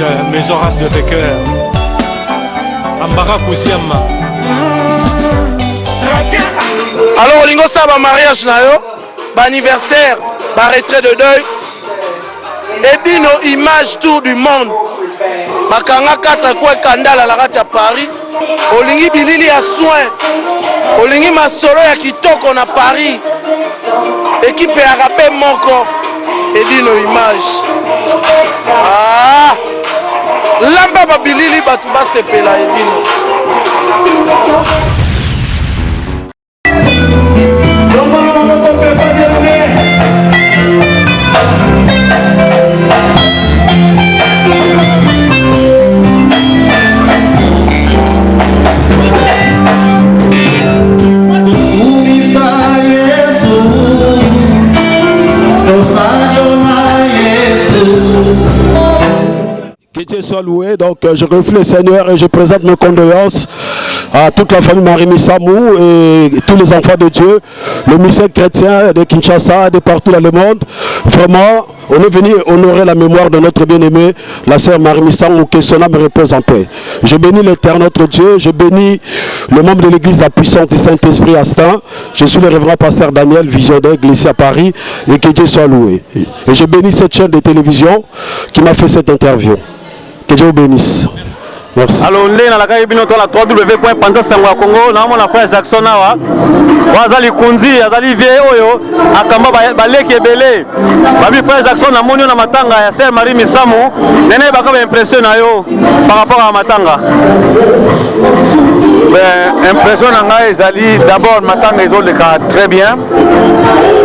Louise, Maison Race de Vainqueur. Ambara Kouziama. Alors olingi osala ba mariage na yo, ba anniversaire, ba retrait de deuil, ebino image tour du monde bakanga 4 coin kandala na kati ya Paris. Olingi bilili ya soin, olingi masolo ya kitoko na Paris, ekipe ya rabe moko edino image. Ah, lamba babilili bato basepela edino. Que Dieu soit loué. Donc, euh, je refle le Seigneur et je présente mes condoléances à toute la famille Marie Missamou et tous les enfants de Dieu, le musée chrétien de Kinshasa, de partout dans le monde. Vraiment, on est venu honorer la mémoire de notre bien-aimé, la sœur Marie Missamou, que son âme repose en paix. Je bénis l'Éternel, notre Dieu. Je bénis le membre de l'Église, la puissance du Saint-Esprit Astin. Je suis le révérend pasteur Daniel, vision d'Aigle ici à Paris, et que Dieu soit loué. Et je bénis cette chaîne de télévision qui m'a fait cette interview. Que Dieu vous bénisse. Merci. Alors nde nalakaki bino to na www.panza sango ya Congo naomona frère Jackson awa oyo aza likunzi azali vie oyo akamba baleki ebele babi frère Jackson namoni yo na matanga ya sœur Marie Misamu nene yebaka ba impression na yo par rapport à matanga ben, impression na ngai ezali d'abord matanga ezoleka très bien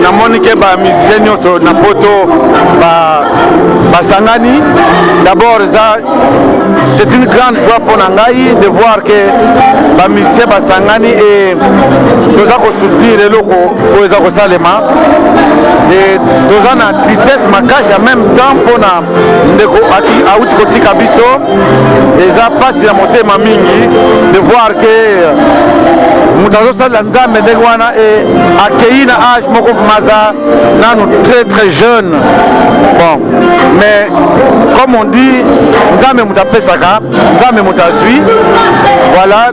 namoni ke ba musicien nyonso na poto basangani d'abord eza c'est une grande joie mpo na ngai de voir que ba musicien basangani e toza kosoutenir eloko oyo eza kosalema e toza na tristesse makasi en même temps mpo na ndeko auti kotika biso eza mpasi na motema mingi de voir que moto azosalela nzambe ndenge wana e akei na age moko vraiment aza nanu très très jeune bon mais comme on dit nzambe moto apesaka nzambe moto azwi voilà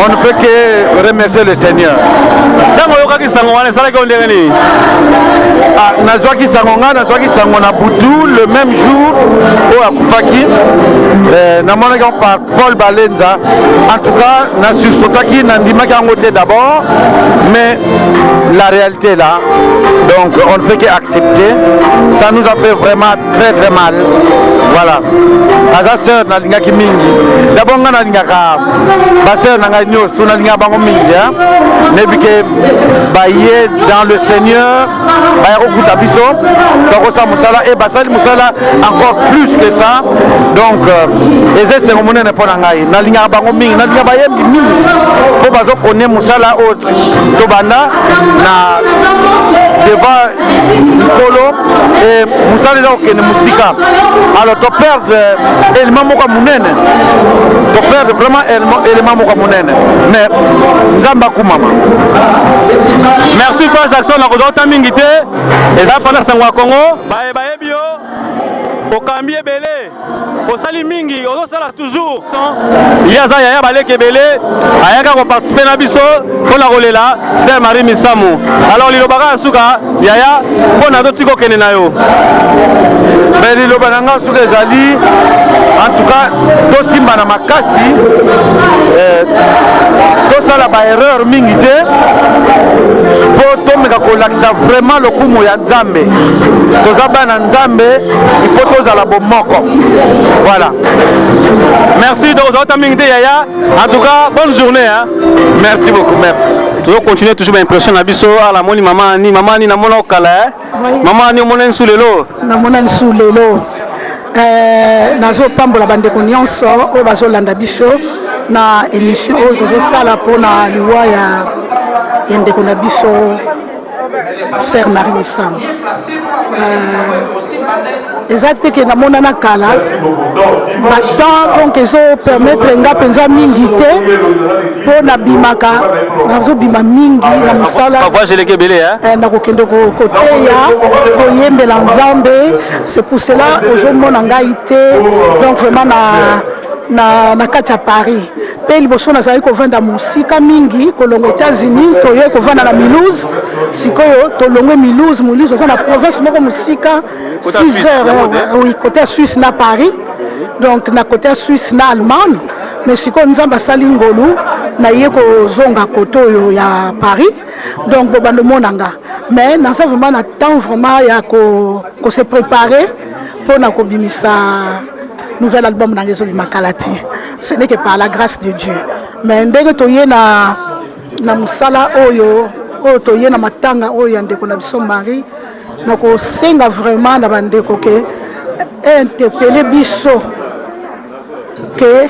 on ne fait que remercier le seigneur ntango oyokaki sango wana esalaki yo ndenge nini ah, nazwaki sango ngai nazwaki sango na butu le même jour oyo akufaki eh, namonaki yango par paul balenza en tout cas na sursotaki nandimaki yango te d'abord mais la réalité est là donc on ne fait que accepter ça nous a fait vraiment très très mal voilà aza sœur nalingaki mingi d'abord ngai nalingaka basœur na ngai nyonso nalingaka bango mingi nayebi ke baye dans le seigneur baya kokuta biso bakosala mosala e basali mosala encore plus que ça donc euh, eza esengo monene mpo na ngai nalingaka bango mingi nalingaka bayembi mingi mpo bazokone mosala oyo tobanda na devant nkolo e mosala eza kokende mosika alors to perdre euh, élément moko ya monene to perdre vraiment élément moko ya monene mais nzambe akumama merci frère jackson nakozwa ota mingi te eza mpona sango ya congo baye bayebi yo okambi ebele osali mingi ozosala toujours ye aza yaya baleki ebele ayaka koparticipe na biso mpo na kolela saint marie misamu alors liloba kaka suka yaya mpo na totika okende na yo me liloba na ngai suka ezali en tout cas tosimbana makasi eh, tosala baerreur mingi te mpo tomeka kolakisa vraiment lokumu ya nzambe toza bana nzambe il faut tozala bomoko voilà merci donc ozalata mingi te yaya en tout cas bonne journée hein? merci beaucoup merci tozo continuer toujours baimpression na biso ala moni mama ani mama ani namona okala eh? mama ani omona nsu lelo namona nsu lelo eh, nazopambola bandeko nyonso oyo bazolanda biso na émission oyo tozosala mpona liwa ya, ya ndeko na biso. Sœur Marie Misamu. Euh, eza te ke namonana kala batemps donc ezopermettre nga mpenza mingi te mpo nabimaka nazobima mingi na mosala eh, nakokende koteya koyembela nzambe c'est pour cela ozomona ngai te donc vraiment na na, na kati ya paris mpe liboso nazalaki kovanda mosika mingi kolongwa états-unis toye kovanda na mulhouse sikoyo tolongwe mulhouse mulhouse oza na province moko mosika 6 heures oui côté ya suisse na paris donc na côté ya suisse na allemagne mais sikoyo nzambe asali ngolu naye kozonga kote oyo ya paris donc bobanda omona nga mais naza vraiment na temps vraiment ya ko, ko se préparer mpo na kobimisa nouvel album na nga ezobima kala te ce n'est que par la grâce de dieu mais ndenge toye na, na mosala oyo oyo toye na matanga oyo ya ndeko na biso marie nakosenga vraiment na bandeko ke interpele biso ke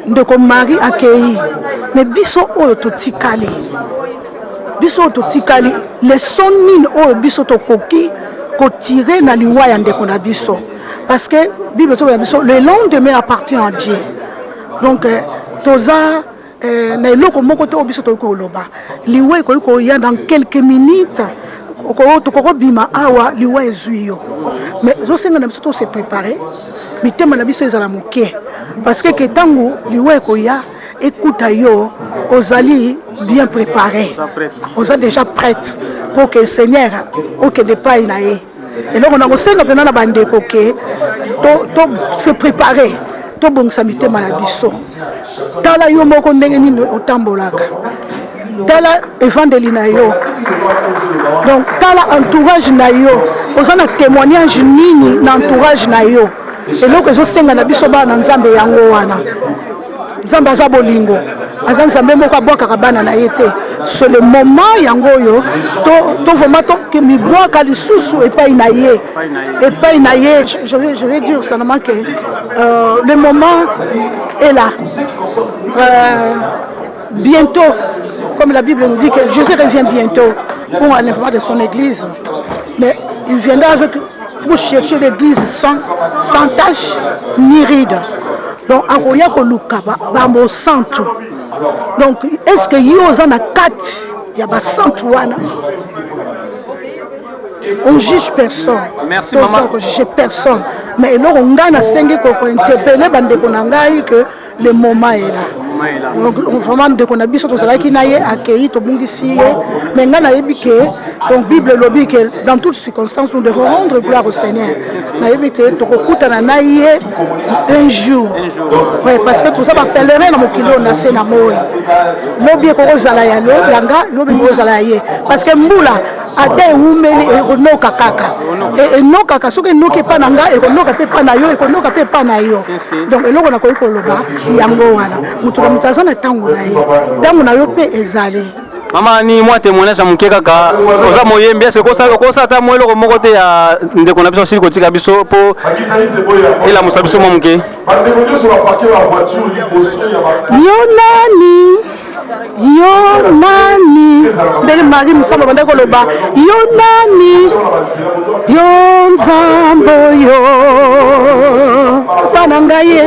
ndeko marie akei me biso oyo totikali biso oyo totikali leson nini oyo biso tokoki kotire na liwa ya ndeko na biso parce que bible ezoloba biso le lendemain appartient à dieu donc eh, toza eh, na eloko moko te oyo biso tokoki koloba liwa ekoki koya dans quelques minutes tokokobima awa liwa ezwi yo mais ezosenga na biso tose prépare mitema na biso ezala moke parce que ke ntango liwa ekoya ekuta yo ozali bien préparé oza déjà prête pour que seigneur okende epai na ye eloko na kosenga mpenza na bandeko ke to, to se préparer tobongisa mitema na biso tala yo moko ndenge nini otambolaka tala evandeli na yo donc tala entourage na yo oza na témoignage nini na entourage na yo eloko ezosenga na biso bana na nzambe yango wana nzambe aza bolingo aza nzambe moko abwakaka bana na ye te c'est le moment yango oyo to, to vraiment tomibwaka lisusu epai na ye epai na ye je vais, je vais dire seulement que euh, le moment est là euh, bientôt comme la Bible nous dit que Jésus revient bientôt pour l'enlèvement de son église mais il viendra avec pour chercher l'église sans, sans tache ni ride donc akoya koluka bamosantu donc est ce que yo oza na kati ya basantu wana on juge personne Merci, maman. kojuge personne mais eloko ngai nasengi kointerpele bandeko na ngai que le moment est là donc vraiment ndeko na biso tozalaki na ye akei tobungisi ye mais ngai nayebi ke donc bible elobi ke dans toutes circonstances nous devons rendre gloire au seigneur nayebi ke tokokutana na ye un jour ouais, parce que toza bapèlerin na mokili oyo na se na moi lobi ekokozala ya ya nga lobi ekokozala ya ye parce que mbula ata ewumeli ekonoka kaka enokaka soki enoki epa na nga ekonoka mpe epa na yo ekonoka mpe epa na yo donc eloko nakoki koloba yango wana moto na moto aza na ntango na ye ntango na yo mpe ezali mama ni mwa témoignage ya moke kaka oza moyembi eske okosala ata mwa eloko moko te ya ndeko na biso asili kotika biso mpo elamusa biso mwa moke yo nani yo nani ndenge marie mosamba bandaki koloba yo nani yo nzambe oyo bana ngai ye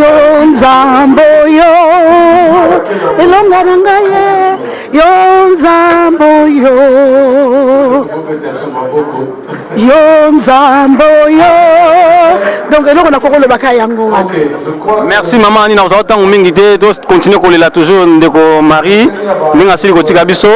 yo nzambe oyo elonga na ngai ye yo nzambe oyo yo nzambe oyo donc eloko nakoki kolobaka yango wana merci mama ani nakozala ntango mingi te tocontinue kolela toujours ndeko marie ndenge asili kotika biso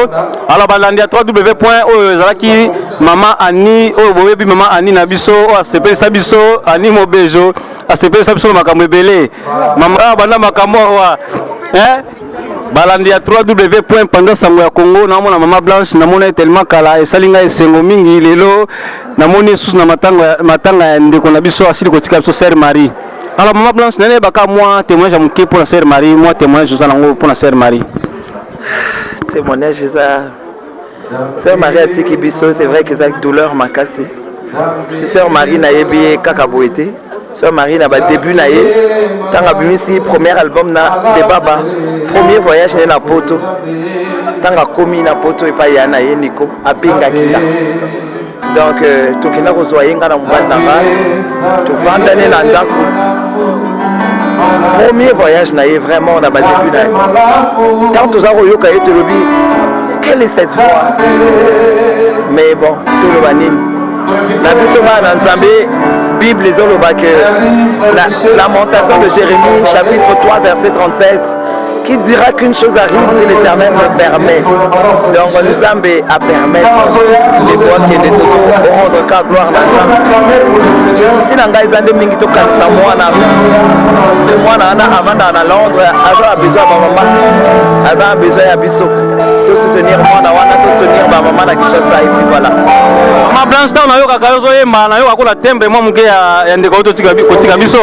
alors balandi ya 3w point oyo ezalaki mama ani oyo boyebi mama ani na biso oyo asepelisa biso ani mobejo asepelisa biso na makambo ebele mama banda makambo awa eh? balandi ya 3w point panza sango ya congo naomona mama blanche namona ye tellement kala esali ngai esengo mingi lelo namoni lisusu na matanga, matanga ya ndeko na biso asili kotika biso sœur marie alors mama blanche nani yebaka mwa témoignage ya moke mpona sœur marie mwa témoignage oza nango mpona sœur marie témoignage eza sœur marie atiki biso c'est vrai que eza douleur makasi si sœur marie nayebi ye kaka boye te. Sœur Marie na ba début na ye ntango abimisi premier album na Debaba, premier voyage na ye na poto, ntango akomi na poto epai ya na ye Nico abengaki nga, donc euh, tokenda kozwa ye nga na mobali na nga, tovandani na ndako. Premier voyage na ye vraiment na ba début na ye, ntango toza koyoka ye tolobi quelle est cette voix? Mais bon, toloba nini na biso bana na Nzambe? Bible ezoloba que la Lamentation de Jérémie chapitre 3 verset 37 qui dira qu'une chose arrive si l'Éternel le permet. Donc Nzambe a permettre ndeko akende, tozorendre ka gloire na Nzambe. Souci na ngai eza nde mingi tokanisa mwana te, mwana wana avandaka na Londres, aza na besoin ya bamama, aza na besoin ya biso tosoutenir mwana wana, tosoutenir bamama na Kinshasa et puis voilà. Mama Blanche, ntango nayokaka yo ozoyemba, nayoka kola timbre mwa moke ya ndeko oyo kotika biso,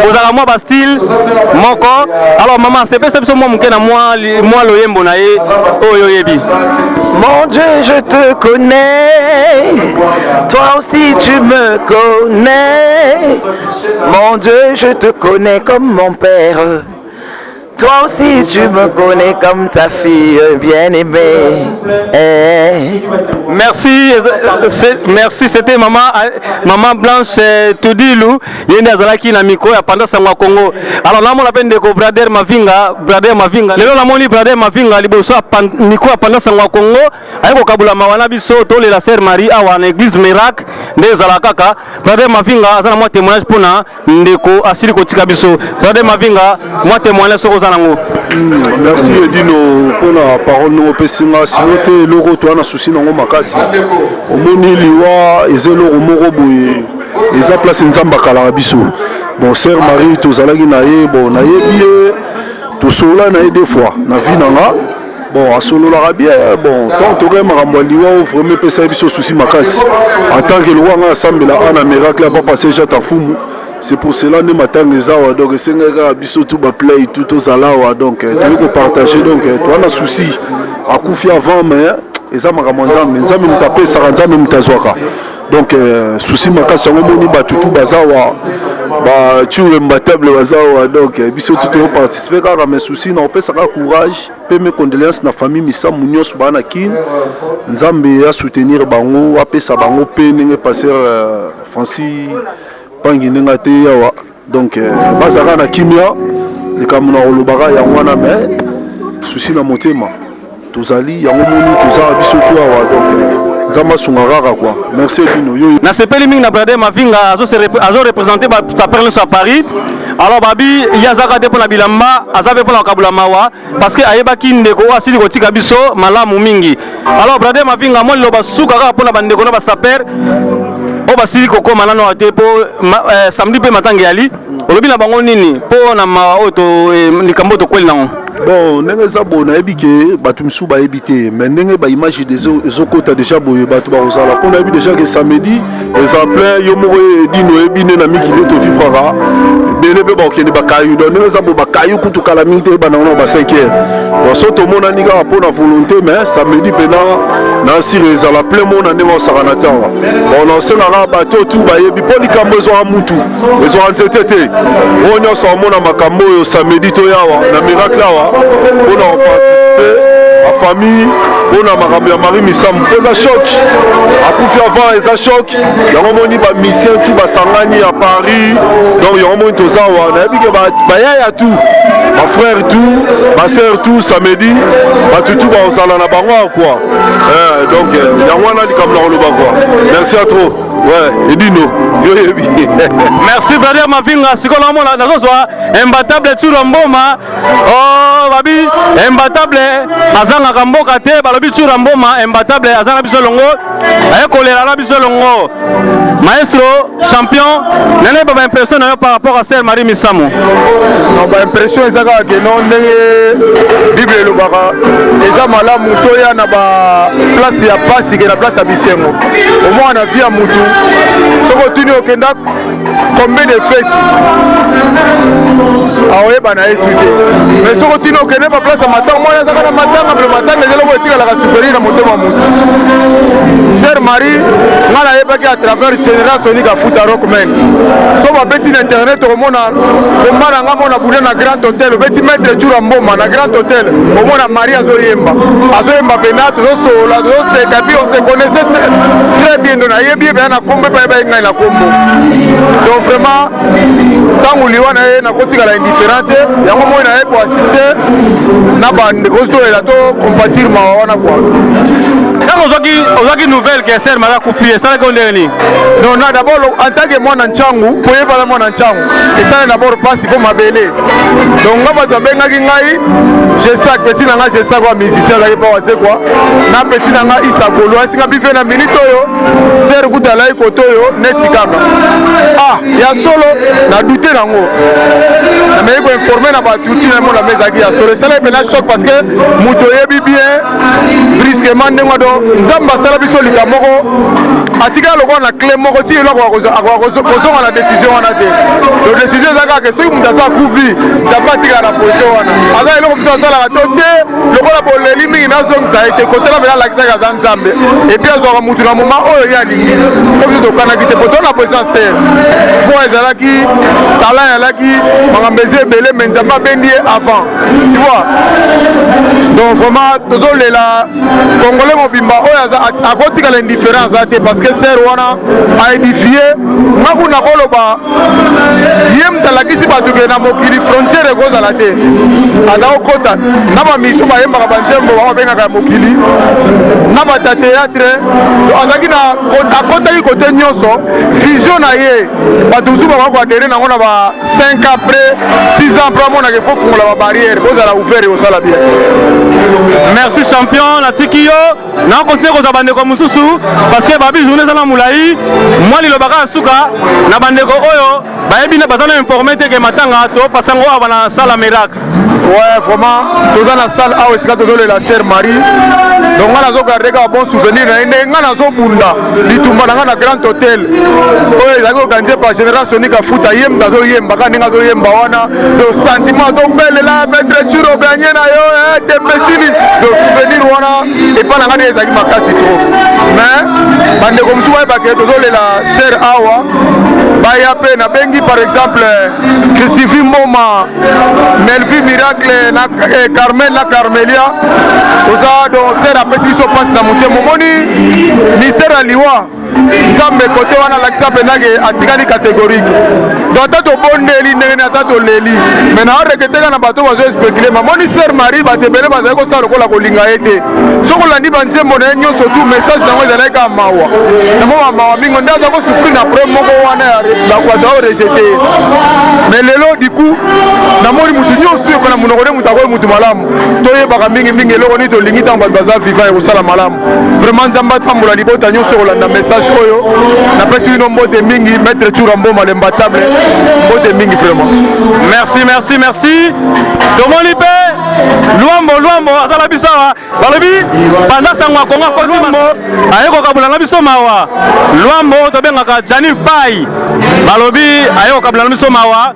ozalaka mwa bastyle moko. Alors mama, sepesa biso mwa moke na mwa loyembo na ye oyo oyebi. Mon Dieu, je te connais, toi aussi tu me connais. Mon Dieu, je te connais comme mon père. Toi aussi tu me connais comme ta fille bien-aimée. Eh. Merci, merci. C'était maman, maman Blanche Tudilu, ye nde azalaki na micro ya Panda Sango ya Congo. Alors namona mpe ndeko Brader Mavinga, Brader Mavinga. Lelo namoni Brader Mavinga liboso ya micro ya Panda Sango ya Congo, aye kokabula mawa na biso. Tolela Sœur Marie awa na église Miracle nde ezala kaka. Brader Mavinga aza na mwa témoignage mpona ndeko asili kotika biso. Brader Mavinga, mwa témoignage soki oza nango. Merci Edino mpona parole ndenge opesi nga. Sino te, eloko toza na souci nango makasi, omoni liwa eza eloko moko boye, eza place Nzambe akalaka biso. Bon, sœur Marie tozalaki na ye, bon, nayebi ye, tosolola na ye deux fois na vie na nga. Bon, asololaka bien. Bon, tant tokoki makambo ya liwa oyo vraiment epesaki biso souci makasi en tant que lokwa nga asambela a na Miracle ya Papa Seja Tafumu. C'est pour cela nde matanga eza awa. Donc esengaki kaka biso tu baplay tu tozala awa, donc toyei kopartage. Donc toza na souci, akufi avant, mais eza makambo ya Nzambe. Nzambe moto apesaka, Nzambe moto azwaka. Donc souci makasi yango omoni bato tu baza awa, batiulemba table baza awa. Donc biso tu toyoparticipe kaka, mais souci na opesaka courage mpe mes condoléances na famille Misamu nyonso baa na Kine. Nzambe asoutenir bango, apesa bango mpe ndenge pasteur Francis Pangi ndenge ate awa. Donc bazalaka na kimia. Likambo na kolobaka yango wana, mais souci na motema tozali yango moni toza biso tu awa. Donc Nzambe asunga kaka quoi. Merci Edino yo. Nasepeli mingi na Brader Mavinga, azoreprésente basapeurs nyonso ya Paris. Alors babi ye azaka te mpona bilamba, aza mpe mpona kokabula mawa parce que ayebaki ndeko oyo asili kotika biso malamu mingi. Alors Brader Mavinga, mwa liloba suka kaka mpona bandeko na basapeurs oyo basili kokóma nano te, mpo samedi mpe matanga yali, olobi na bango nini mpo na mawa oyo likambo oyo tokweli nango? Bon, ndenge eza boye, nayebi ke bato misusu bayebi te, mais ndenge baimage ezokota déjà boye, bato bakozala mpo nayebi déjà ke samedi eza plein. Yo moko Edino oyebi nde na mikili tovivraka ebele mpe bakokende bakayu. Donc ndenge eza boye, bakayu kutu kala mingi te, oyebana ngo na ba 5 heures. Donc so tomonani kaka mpo na volonté, mais samedi mpena na sire ezala plein mona ndenge osakana ti awa. Bon, nasengaka bato tu bayebi mpo likambo ezwaka mutu, ezwaka nzete te. Oyo nyonso amona makambo oyo, samedi toyawa na Miracle awa mpona koparticipe bafamille mpona makambo ya Marie Misamu, mpo eza choc, akufi avant, eza choc. Yango moni bamusicien tu basangani ya Paris. Donc yango moni toza awa, nayebi ke bayaya tu, bafrère tu, basœur tu, samedi bato tu bakozala na bango awa quoi. Donc yango wana likambo na koloba quoi. Merci à trop. Ouais, Edino yo yebi. Merci Brother Mavinga. Sikoyo naomona nazozwa Imbatable Tsura Mboma. Oh, babi Imbatable azangaka mboka te. Balobi Tsura Mboma Imbatable aza na biso elongo, aye kolela na biso elongo. Maestro champion, nene ba baimpression na yo par rapport à sœur Marie Misamu? Non, baimpression eza kaka ke no ndenge Bible elobaka, eza malamu toya na baplace ya pasi ke na place ya bisengo. Omwana na vie ya mutu, soki otuni okenda combien de fête, aoyeba na yesu te. Mais soki otuni okende baplace ya matanga, mwana azaka na matanga, mpe matanga eza eloko etikalaka supérieur na motema mutu. Sœur Marie nga nayebaki à travers Général Sony Kafuta Rockman. So babeti na internet okomona komba na nga mona bunda na Grand Hotel, obeti Maître Tshura Mboma na Grand Hotel, omona Marie azoyemba. Azoyemba pena tozosolola, tozoseka puis on se connaissait très bien donc nayebi ye pena na kombo epa yeba ye ngai na kombo. Donc vraiment ntango liwa na ye nakotikala indifférent te, yango moi na ye koassiste na bandeko tolela to compatir mawa wana kua. Ntango ozwaki ozwaki nouvelle que sœur Marie akufi, esalaki yo ndenge nini? Non, na d'abord en tant que mwana nchangu, mpo yebala mwana nchangu esali d'abord mpasi mpo mabele. Donc nga bato babengaki ngai Jesak, petit na ngai Jesak wa musicien azalaki mpa wazekwa na petit na ngai Isa Golo asinga bife na minute oyo sœur kuta alaki kote oyo neti kaka ah ya solo na doute nango nameki koinforme na bato ntina mona me ezalaki ya solo esalaki mpena choc parce que moto oyebi bien brusquement ndenge wana donc nzambe asala biso likambo moko atikala lokola na cle moko ti eloko akozonga na décision wana te. Donc décision eza kaka soki moto aza akufi, nzambe atikala na position wana, aza eloko moto asalaka to te lokola boleli mingi nazongisa ye te kotala mpena alakisaka aza nzambe et puis azwaka motu na moment oyo ye alingi po biso tokanaki te po to na position sere voi ezalaki talent ezalaki makambo eza ebele mais nzambe abendi ye avant, tu vois. Donc vraiment tozolela congolais mobimba oyo akotikala indifférent aza te parce que sere wana aédifie nga kuna koloba ye moto alakisi bato ke na mokili frontière ekozala te, aza kokota na bamisio bayembaka banzembo bango babengaka ya mokili na bato ya théâtre, azalaki na akotaki kote nyonso. Vision na ye bato mosusu bakoka koadhérer nango na ba 5 ans après, 6 ans après, amonaka ifo fungola babarrière, bozala ouvert, ekosala bien. Merci champion, natiki yo na continue kozwa bandeko mosusu parce que babi journée eza na molai. Mwa liloba kaka suka na bandeko oyo bayebi baza na informé te ke matanga topasango awa na salle miracle. Ouais, vraiment toza na salle awa esika tozolela sœur Marie. Donc nga nazogarde kaka bon souvenir na ye ndenge nga nazobunda litumba na nga na Grand Hôtel oyo ezalaki organisé par Général Sony Kafuta. Ye moto azoyemba kaka ndenge azoyemba wana, donc sentiment azobelela maître Turo ganye na yo tembesili. Donc souvenir wana epa na nga nde ezalaki makasi trop, mais bandeko mosusu bayebake tozolela sœur awa baya mpe nabengi par exemple Christophe Mboma, Melvi Miracle na Carmel na Carmelia. Toza donc sœur apesi biso mpasi na motema. Omoni mystère ya liwa, nzambe kote wana alakisa mpenzake atikali catégorique. Donc ata tobondeli ndenge nini, ata toleli, mais na oregretter na bato bazo spéculer. Mamoni sœur Marie, bato ebele bazali kosala lokola kolinga ye te. Soki olandi banzembo na ye nyonso, tu message nango ezalaki kaka mawa na mwa mawa mingi nde aza kosouffrir na problème moko wana ya bato aorejeter ye. Mais lelo du coup namoni mutu nyonso oyo na monoko nde moto akoyi mutu malamu. Toyebaka mingimingi eloko nini tolingi ntango bato baza vivant ekosala malamu. Vraiment nzambe apambola libota nyonso kolanda message oyo. Napesi bino mbote mingi, maître Tsura Mboma lembatable, mbote mingi vraiment. Merci, merci, merci. Tomoni mpe Lwambo, Lwambo azala biso awa. Balobi banda sango ya Kongo akoti Lwambo aye kokabula na biso mawa. Lwambo oyo tobengaka Jani Pai, balobi aye kokabula na biso mawa.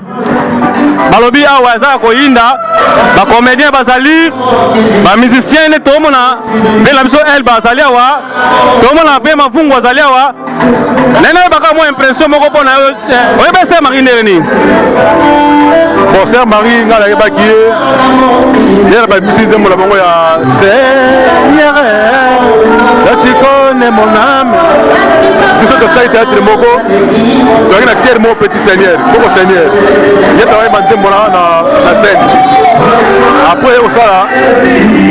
Balobi awa eza ya koyinda, bacomédien bazali, bamusicien nde tomona mpe na biso Elba azali awa, tomona mpe Mavungu azali awa. Nene oyebaka mwa impression moko mpo na yo, oyeba sœur Marie ndenge nini? Bon, sœur Marie ngai nayebaki ye, ye na babimisi nzembo na bango ya Seigneur tu connais mon âme. Biso tosali théâtre moko, tozalaki na terre moko, petit seigneur koko seigneur ye tawayeba nzembo na scène. Après kosala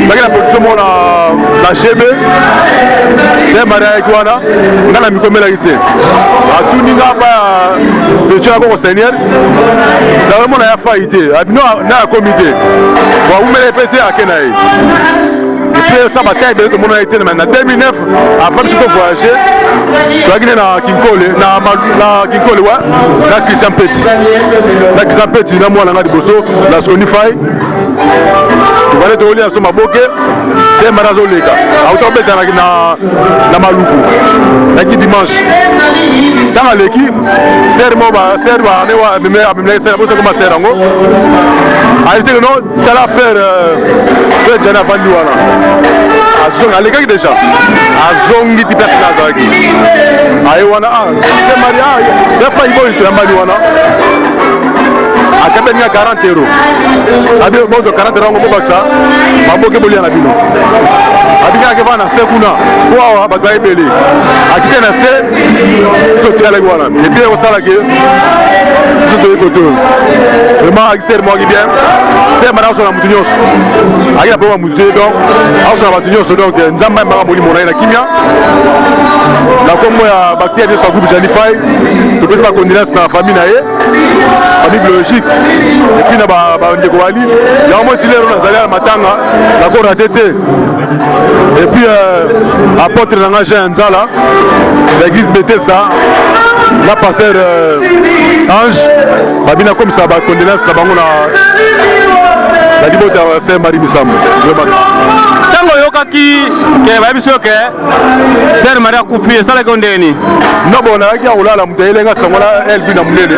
baki na production moko na GB, sœur Marie ayaki wana, nga na mikomelaki te, atuni nga pa ya ya koko seigneur nazomona ya fai te abino na akomi te bo awumela mpe te ake na ye. Et puis esa bata ebele tomona ye te. Na 2009 avant biso to voyage, toyaki nde na Kinkole, na Kinkole wa na Christian Peti, na Christian Peti na mwana nga liboso na Sonifai, tovandi tokolia so maboke. Se mara azoleka auta kobeta na Maluku naki dimanche. Ntango aleki sœur mo sœur amemelaki sœur boso koma sœur yango ayebisaki no tala frère, frère Jani avandi wana. Azongi, alekaki déjà, azongi ti place na azalaki, aye wana, ah, se Maria, ah, ya fai boyi, toyambani wana, akabeli nga 40 euro, abi bozwa 40 euro yango bobakisa maboke bolia na bino. Abikaki ake na se kuna po awa bato baebele, akite na se, biso tikalaki wana epuis ekosalaki biso toyi kote oyo. Vraiment akisere mwaki bien, se mara aosala motu nyonso, aki na problème ya motu te, donc aosala bato nyonso. Donc Nzambe ayembaka molimo na ye na kimia. Na nkombo ya bactère nyonso ya groupe Janifai, topesi bacondoléance na famille na ye, famille biologique, epuis na bandeko bali yango. Moi ti lero nazali ya matanga, nakorate te. Et puis apôtre na nga Jean Nzala, l'église Bethesda, na pasteur Ange babina, komisa bacondoléance na bango na libota ya Sœur Marie Misamu. Ntango oyokaki ke bayebi biso ke Sœur Marie akufi, esalaki yo ndeni? No, bon, nayaki ya kolala, moto ayelenga sango na elbi na monene,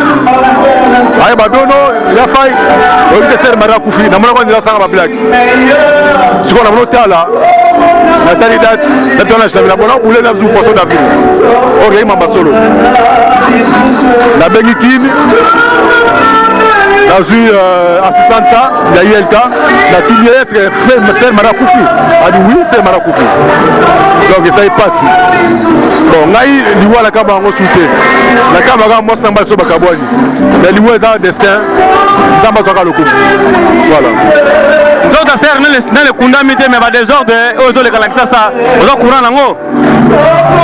aye badono ya fai, oyebi te Sœur Marie akufi. Namonaka nzela asanga bablake, sikoyo namoni otala, natali date, natala na namona bule na zu poisson d'avril okei mamba solo. Nabengi kini, nazwi assistant sa ya ILK, natuni ye: eske Sœur Marie akufi? Adi oui, Sœur Marie akufi. Donc esali mpasi. Bon, ngai liwa nakamba yango su te, nakambaka mwasi na mbali so bakabwani, mais liwa eza destin, Nzambe azwaka lokumu, voilà. Nzoto sœur nene ekundami te, mais badésordre oyo ezoleka na Kisasa, oza courant nango?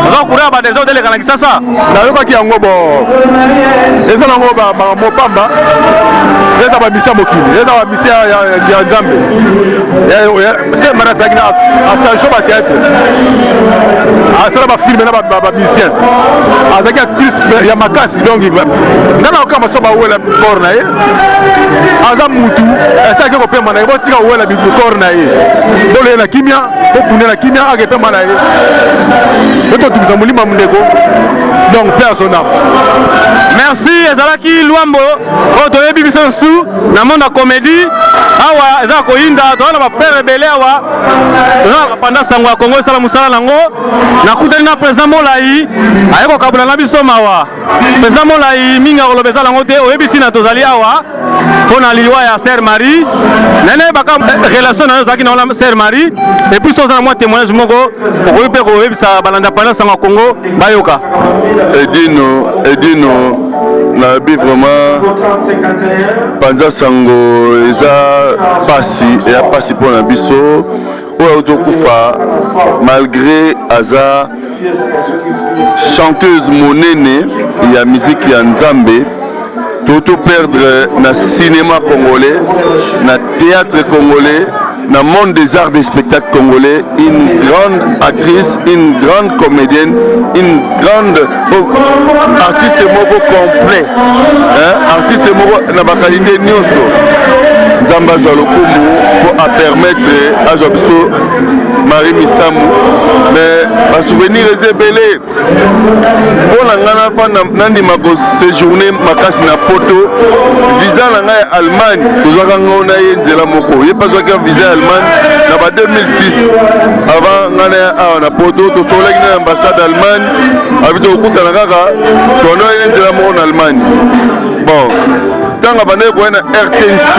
Oza courant ya badésordre eleka na Kisasa? Nayokaki yango. Bon, eza nango makambo pamba, eza bamisi ya mokili, eza bamisi ya Nzambe. Sœur Marie azalaki na association bathéâtre, asala bafilme na bamusicien, azalaki actrice ya makasi. Donc nga na okamba so bawela corps na ye, aza mutu esalaki kopema na ye. Botika kowela corps na ye, boloye na kimia, bokunde na kimia, akepema na ye, bototungisa molimo ya ndeko. Donc paix à son âme. Merci. Ezalaki Lwambo oyo toyebi biso su na monde ya comédie. Awa eza koyinda, toza na bapere ebele awa, toza na panda sango ya Kongo esala mosala nango. Nakutani na président Molai, aye kokabula na biso mawa. Président Molai, mingi akoloba eza nango te, oyebi ntina tozali awa mpo na liwa ya Sœur Marie. Nene baka relation na yo ozalaki na Sœur Marie, et puis so oza na mwa témoignage moko, okoki mpe koyebisa balanda panda sango ya Kongo bayoka. Edino, Edino, nayebi vraiment panza sango eza pasi, eya pasi mpo na biso oyo auti okufa. Malgré aza chanteuse monene ya musique ya Nzambe, to perdre na cinéma congolais, na théâtre congolais, na monde des arts des spectacles congolais, une grande actrice, une grande comédienne, une grande oh, artiste moko complet, hein? Artiste moko na baqualité nyonso. Nzambe azwa lokumu mpo apermettre azwa biso Marie Misamu. Mais basouvenir eza ebele mpo na ngai. Nafanda, nandima koséjourne makasi na Poto. Visa na ngai ya Allemagne, tozwaka ngai na ye nzela moko. Ye mpe azwaki visa ya Allemagne na ba 2006 avant ngai na ya awa na Poto. Tosololaki na ambassade Allemagne, abi tokokutana kaka, tondo ye nzela moko na Allemagne. Bon, ntango abandaki koya na RTNC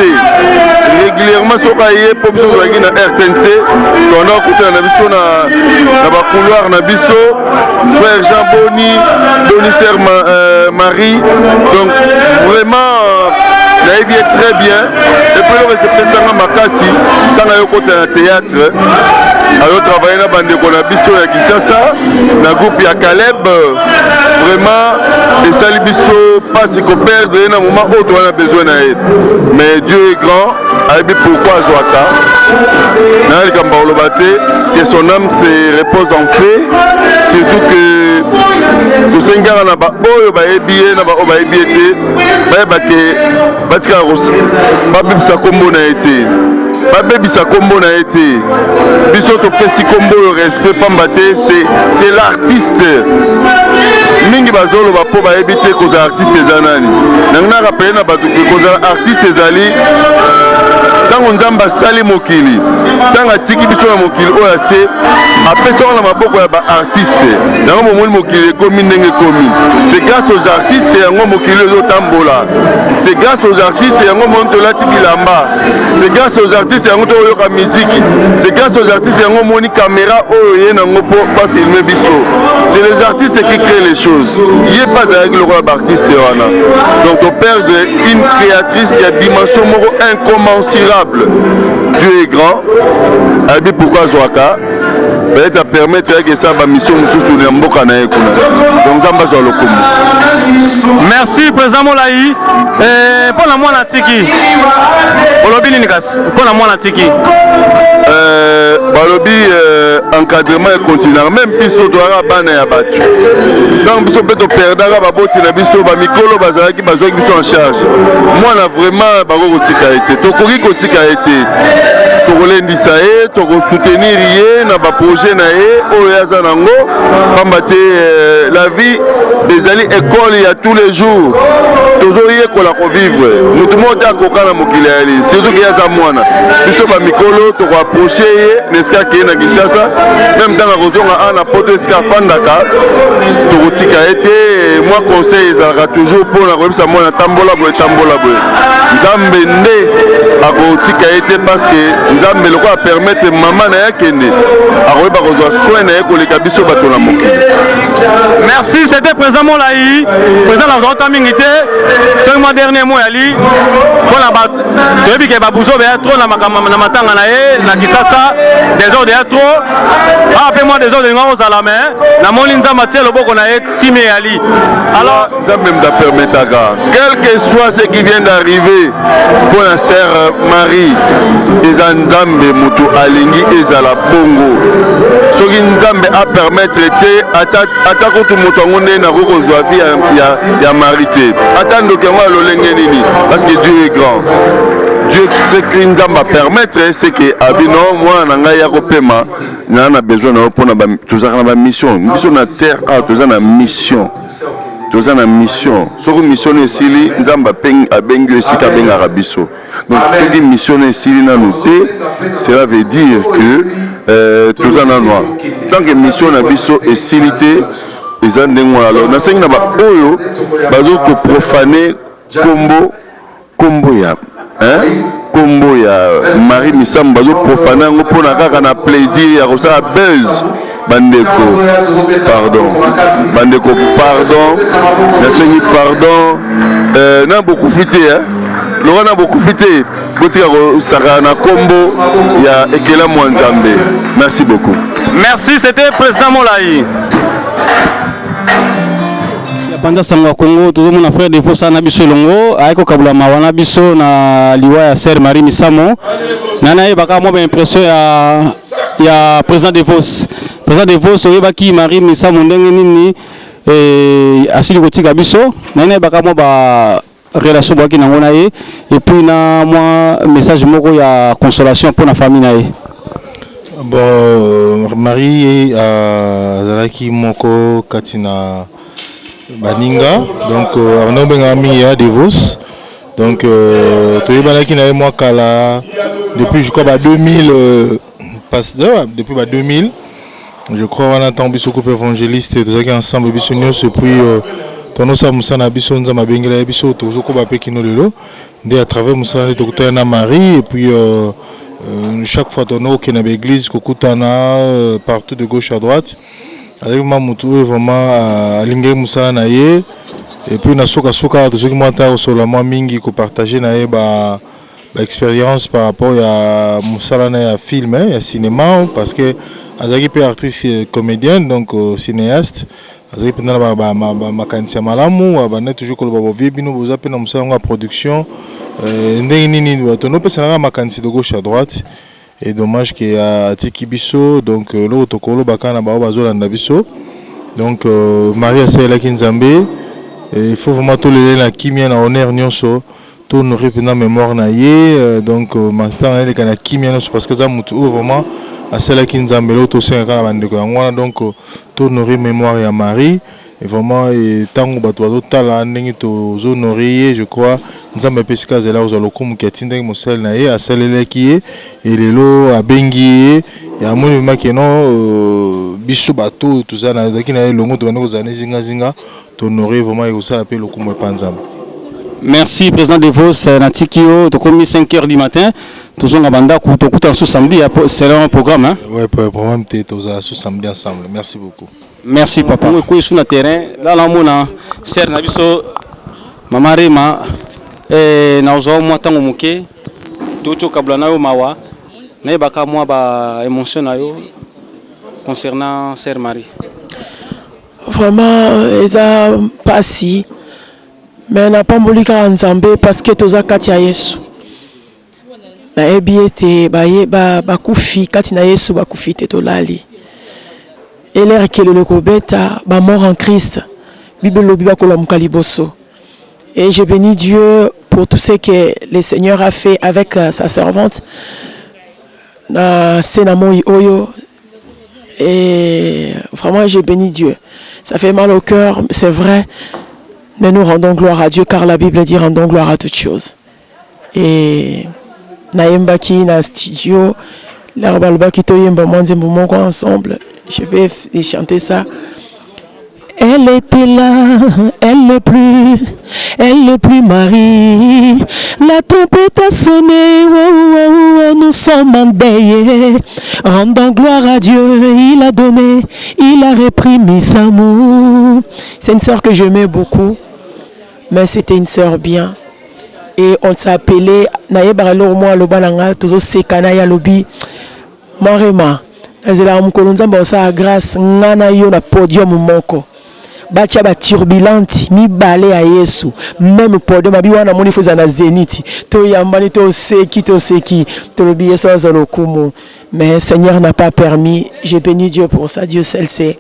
régulièrement, soki aye mpo biso tozalaki na RTNC, toanda kokutana na biso na bacouloir na biso, frère Jean Boni Boni, sœur Marie. Donc vraiment nayebi ye très bien. Et puis eloko esepesanga makasi, ntango ayokota na théâtre, azotravaille na bandeko na biso ya Kinshasa na groupe ya Caleb. Vraiment esali biso mpasi koperdre ye na moment oyo toza na besoin na ye. Mais Dieu est grand, ayebi pourquoi azwaka na likambo akoloba te. Que son âme se repose en paix. Surtout que tosengi kaka na baoyo bayebi ye, na baoyo bayebi ye te, bayeba ke batikaka babebisa nkombo na ye te. Babebisa kombo na ye te. Biso topesi kombo oyo respect pamba te c'est l'artiste. Mingi bazoloba mpo bayebi te kozala artiste eza nani. Nangi na rappeler na bato ke kozala artiste ezali ntango Nzambe asali mokili, ntango atiki biso na mokili oyo ase apesi yango na maboko ya baartiste. Yango bomoni mokili ekomi ndenge ekomi, c'est grâce aux artistes yango mokili ezotambola, c'est grâce aux artistes yango moni tolati bilamba, c'est grâce aux artistes yango toyoka miziki, c'est grâce aux artistes yango omoni caméra oyo ye nango mpo bafilme biso. C'est les artistes qui créent les choses. Ye mpe azalaki lokola baartiste wana. Donc toperdre une créatrice ya dimension moko incommensurable. Dieu est grand, ayebi pourquoi azwaka peut-être apermettre yake esala bamission mosusu na mboka na ye kuna. Donc Nzambe azwa lokumu. Merci président Molayi. Eh, mpo na mwana tiki olobi nini kasi mpo na mwana tiki? Balobi encadrement econtinuaka même biso toyaka bana ya bato. Ntango biso mpe toperdaka baboti na biso, bamikolo bazalaki bazwaki biso en charge. Mwana vraiment bakoki kotika ye te, tokoki kotika ye te, tokolendisa ye, tokosoutenir ye na baprojet na ye oyo ye aza nango, pamba te la vie ezali école ya tous les jours, tozoyekola kovivre. Motu moko te akoka na mokili ya ye, surtout ke ye aza mwana. Biso bamikolo tokoapproche ye na esika akeye na Kinshasa, même ntango akozonga awa na poto esika afandaka, tokotika ye te. Mwa conseil ezalaka toujours mpona koyebisa mwana tambola boye, tambola boye. Nzambe nde akotika ye te, parce que Nzambe lokola apermettre mama na ye akende, akoyeba kozwa soin na ye koleka biso bato na mokili. Merci, c'était président Molayi. Président nazwa mingi te, soki mwa dernier mot yali mpona toyebi ke babuzo beya trop na makambo na matanga na ye na Kisasa, désordre ya trop awa mpe mwa désordre elinga kozala, mais namoni Nzambe atie loboko na ye, kimia eyali. Alors Nzambe moto apermetaka, quel que soit ce qui vient d'arriver mpo na sœur Marie, eza Nzambe moto alingi ezala bongo. Soki Nzambe apermettre te, ata kutu moto yango nde nakoki kozwa vie ya Marie te, ata ndoki yango ya lolenge nini, parce que Dieu est grand. Dieu, ce que Nzambe apermettre, c'est que abino mwana na ngai ya kopema naa na besoin na yo mpona tozalaka na bamission. Biso na terre awa toza na mission, toza na mission. Soki mission no esili, Nzambe abengi yo esika abengaka biso. Donc soki mission no esili nanu te, cela veut dire que toza nanu awa. Tant que mission na biso esili te, eza ndenge wana. Alors nasengi na baoyo bazokoprofane kombo ya, hein? Kombo ya Marie Misamu, bazoprofane yango mpona kaka na plaisir ya kosala buzz. Bandeko, pardon, bandeko, pardon, nasengi pardon. Na bokufi te, eh? Loka na bokufi te, botika kosaka na kombo ya ekelamu ya Nzambe. Merci beaucoup. Merci, c'était président Molayi. Panza sango ya Kongo, tozomona frère Defosa na biso elongo, ayaki kokabula mawa na biso na liwa ya sœur Marie Misamu. Na nayebaka mwa baimpression ya président Devos. Président Devos, oyebaki Marie Misamu ndenge nini? Asili kotika biso, na ye nayebaka mwa ba relation boyaki nango na ye, et puis na mwa message moko ya consolation mpona famille na ye. Bon, Marie azalaki moko kati na baninga, donc abanda kobengaka mingi ya Devos. Donc toyebanaki na ye mwa kala, depuis je crois ba 2000, depuis ba 2000 je crois wana, ntango biso couple évangéliste tozalaki ensemble biso nyonso. Et puis tonosala mosala na biso, Nzambe abengela ye biso, tozokoba mpe kino lelo. Nde à travers mosala nde tokutana na Marie. Et puis chaque fois tokende na baéglise, kokutana partout de gauche à droite. Azalaki ma motu oyo vraiment alingaki mosala na ye. Et puis na sukasuka tozoki mwa ntango kosolola mwa mingi, kopartage na ye ba baexpérience par rapport ya mosala na ya film, ya cinéma, parce que azalaki mpe artiste comédienne, donc cinéaste. Azalaki mpenza na makanisi ya malamu. Abandaki toujours koloba: "Bovie bino boza mpe na mosala yango ya production, ndenge nini?" Tonopesanaka makanisi de gauche à droite. Et dommage ke atiki biso. Donc eloko tokoloba kaka na bao bazolanda biso, donc Marie asalelaki Nzambe. Il faut vraiment tolela na kimia, na honneur nyonso. To honorer mpenza mémoire na ye, donc matanga eleka na kimia nyonso, parce que aza motu oyo vraiment asalaki Nzambe. Eloko tosengaka na bandeko yango wana, donc to honorer mémoire ya Marie. Et vraiment, ntango bato bazotala ndenge tozohonorer ye, je crois Nzambe apesika azala kozwa lokumu ki atindaki mosali na ye, asalelaki ye, elelo abengi ye. Amoni vraiment que non, biso bato oyo toza nazalaki na ye elongo, tobandi kozala na zingazinga, tohonorer vraiment, ekosala mpe lokumu epa Nzambe. Merci, président Devos. Natiki yo, tokomi 5 heures du matin, tozonga bandako, tokuta so samedi selon programme, hein? Ouais, programme te, tozala so samedi ensemble. Merci beaucoup. Merci papa. Ekoyi su na terrain lala, omona sœur na biso mama Rema, nazwa mwa ntango moke touti okabula na yo mawa, nayebaka mwa ba émotion na yo concernant sœur Marie. Vraiment eza mpasi, mais napamboli kaka Nzambe parce que toza kati ya Yesu. Nayebi ete bakufi kati na Yesu bakufi te, tolali. Elere kelelo kobeta, bamort en Christ, Bible elobi bakolamuka liboso. Et je bénis Dieu pour tout ce que le Seigneur a fait avec sa servante na se na moi oyo. Et vraiment, je bénis Dieu. Ça fait mal au cœur, c'est vrai, mais nous rendons gloire à Dieu, car la Bible dit: rendons gloire à toutes choses. Et nayembaki na studio lero, balobaki toyemba mwa nzembo moko ensemble. Je vais chanter ça. Elle était là, elle n'est plus, elle n'est plus Marie. La trompette a sonné, oh, nous sommes endeuillés. Rendons gloire à Dieu, il a donné, il a repris Misamou. C'est une sœur que j'aimais beaucoup, mais c'était une sœur bien. Et on s'est appelé, nayebaka eloko moko aloba na nga, tozoseka na ye, alobi: "Marema, nazelaka mokolo Nzambe akosala grâce, nga na yo na podium moko, batia baturbulente mibale ya Yesu même podium." Abi wana moni fo ezala na Zénith, toyambani, toseki, toseki, tolobi Yesu azwa lokumu. Mais Seigneur n'a pas permis. J'ai béni Dieu pour ça. Dieu seul sait.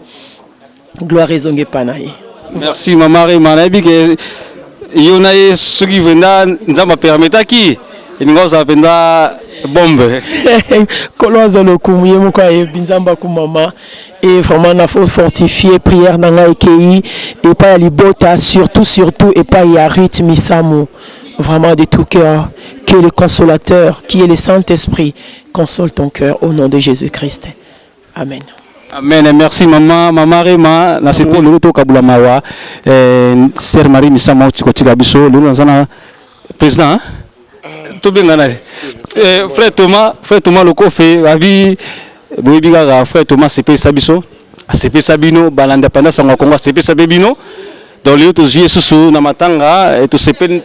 Gloire ezongi epa na ye. Merci mama Rema. Nayebi ke yo na ye, soki mpenza Nzambe apermetaki, elingi ozala mpenza bombe. Kolo azwa lokumu, ye moko ayebi. Nzambe akumama. Et vraiment na faut fortifier prière na ngai ekei epai ya libota, surtout surtout epai ya Ruth Misamu. Vraiment, de tout cœur, que le consolateur qui est le Saint-Esprit console ton cœur au nom de Jésus-Christ. Amen. Amen. Merci mama, mama Rema. Nasepeli lelo tokabula mawa, sœur Marie Misamu auti kotika biso. Lelo naza na président, tobenga na frère Thomas, frère Thomas Lokofe. Babi boyebi kaka frère Thomas asepelisa biso, asepelisa bino balanda panda sango ya Kongo, asepelisa mpe bino. Donc lelo tozwi ye susu na matanga, tosepeli,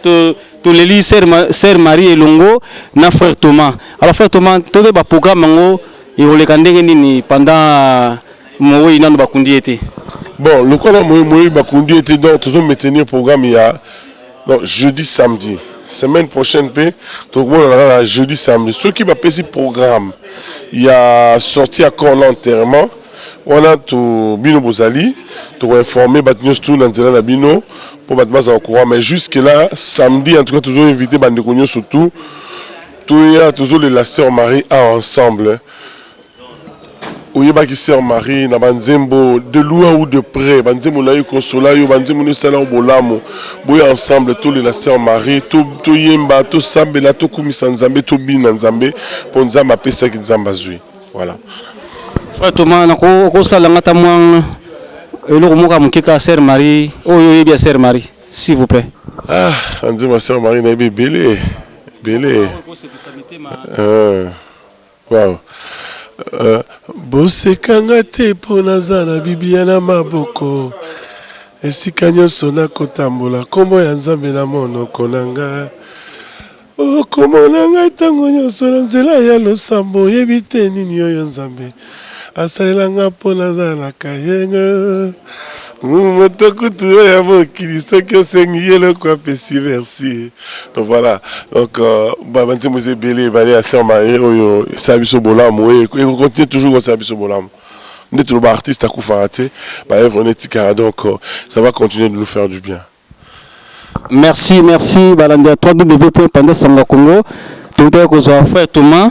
toleli sœur Marie elongo na frère Thomas. Alors frère Thomas, tobe baprogramme yango ekoleka ndenge nini pendant mowei nano bakundi ye te? Bon, lokola moyi bakundi ye te, donc tozo maintenir programme ya donc jeudi, samedi semaine prochaine mpe tokomonana kaka jeudi, samedi. Soki bapesi programme ya sortie ya corps na enterrement wana, to bino bozali tokoinforme bato nyonso tu na nzela na bino mpo bato bazala courant. Mais jusque là, samedi en tout cas, tozoinvite bandeko nyonso tu toya, tozolela sœur Marie a ensemble. Oyebaki sœur Marie na banzembo de loin ou de près, banzembo na yo konsola yo, banzembo no esala yo bolamu. Boya ensemble, tolela sœur Marie, toyemba, tosambela, tokumisa Nzambe, tobina Nzambe, mpo Nzambe apesaki, Nzambe azwi. Voilà. Frère Thomas, nakosalanga ata mwa eloko moko ya moke kaka, sœur Marie, oyo oyebi ya sœur Marie, s'il vous plaît. Ah, nzembo ya sœur Marie nayebi ebele ebele. Wow. Bosekanga te mpo naza na Biblia na maboko, esika nyonso nakotambola, nkombo ya Nzambe na monoko na nga. Okomona ngai ntango nyonso na nzela ya losambo. Oyebi te nini oyo Nzambe asalelanga mpo nazalaka yenga moto kutu oyo ya mokili. Soki osengi ye eloko, apesi merci. Donc voilà, donc banzembo eza ebele ebale ya sœur Marie oyo esala biso bolamu, oyo ekocontinue toujours kosala biso bolamu. Nde toloba, artiste akufaka te, baœuvre netikaka. Donc ça va continuer de nous faire du bien. Merci, merci balandi ya www.pandasangacongo. Tokutaki kozwa frère Thomas.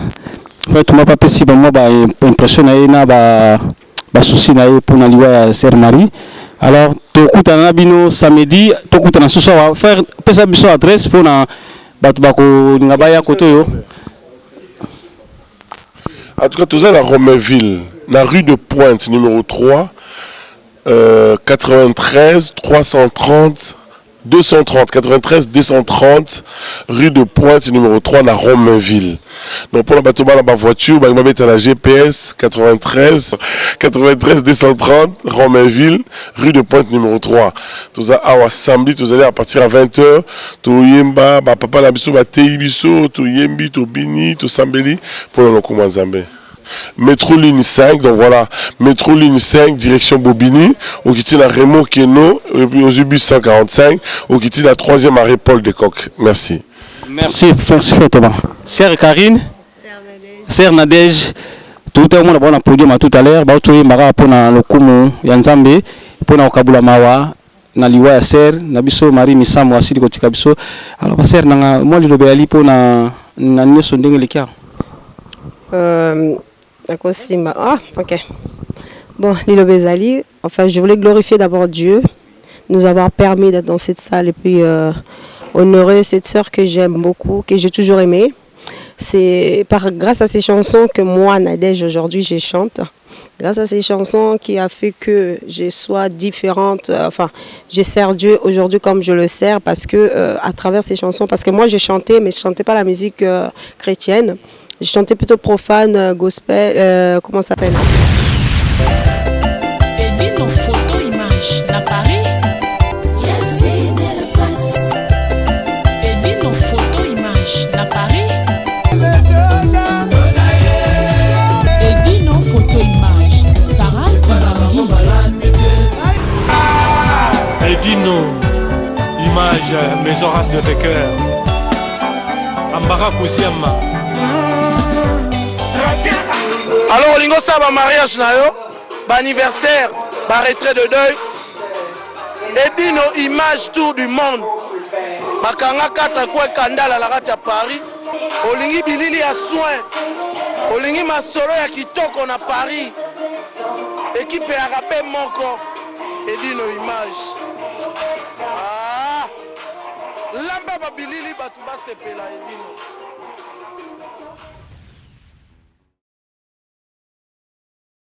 Frère Thomas papesi bango ba impression na ye na ba ba souci na ye mpona liwa ya sœur Marie. Alors tokutana na bino samedi, tokutana susu awa. Frère, pesa biso adresse mpona bato bakolinga baya kote oyo. En tout cas, toza na Romainville, na rue de Pointe numéro 3, 93 330 230 93 230 rue de Pointe numéro 3 na Romainville. Donc pour la bato bana ba voiture, ba babeta la GPS 93 93 230 Romainville, rue de Pointe numéro 3. Toza awa samedi, tozali à partir à 20h, toyemba ba papa na biso bateyi biso, toyembi, tobini, tosambeli mpona lokumu ya Nzambe. Métro ligne 5, donc voilà, métro ligne 5, direction Bobigny, okiti na Raymond Keno, et puis aux bus 145, okiti na troisième arrêt Paul de Kock. Merci. Merci, merci frère Thomas. Sœur Karine, Sœur Nadège, tout à l'heure, on a podium tout à l'heure, ba toyembaka mpona lokumu ya Nzambe, mpona kokabula mawa na liwa ya sœur na biso Marie Misamu asili kotika biso. Alors ba sœur nanga, mwa liloba yali mpona na nyonso ndenge eleki awa. Nakosimba. Ah, ok. Bon, liloba ezali. Enfin, je voulais glorifier d'abord Dieu, nous avoir permis d'être dans cette salle et puis honorer cette sœur que j'aime beaucoup, que j'ai toujours aimée. C'est par grâce à ces chansons que moi, Nadège, aujourd'hui, je chante. Grâce à ces chansons qui a fait que je sois différente, enfin, je sers Dieu aujourd'hui comme je le sers parce que à travers ces chansons, parce que moi j'ai chanté, mais je chantais pas la musique chrétienne, je chantais plutôt profane, gospel, comment ça s'appelle? Edino photo image na Paris. Edino photo image na Paris. Edino photo image Sarah Simbangi. Edino image Maison Race de Cœur Ambara Kouziama. Alors olingi osala bamariage na yo, baanniversaire, baretrait de deuil, Edino image tour du monde, bakanga 4 coin kandala na kati ya Paris. Olingi bilili ya soin, olingi masolo ya kitoko na Paris, ekipe ya rabe moko, Edino image. Ah, lamba babilili bato basepela, Edino.